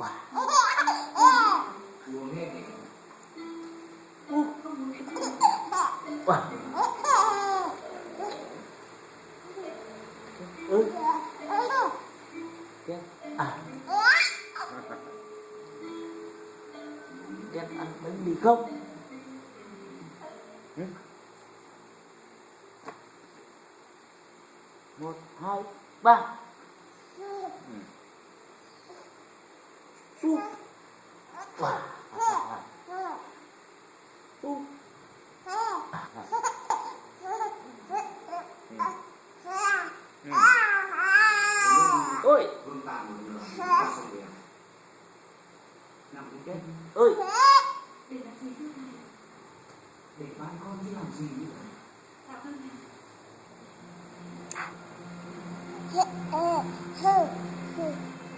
ວ້າ ວ້າ ເອີ ເຈັບ ອ່າ ເຈັບ ອັນມັນມີເຂົ້າ ຫຶ ໝົດຫາຍ ບ້າ ອືມ ຊຸບ ວ້າ ຊຸບ ອືມ ອືມ ໂອ້ຍ ເອີຍ ເດັກບ້ານກ່ອນທີ່ຫຼັງຊີວິດ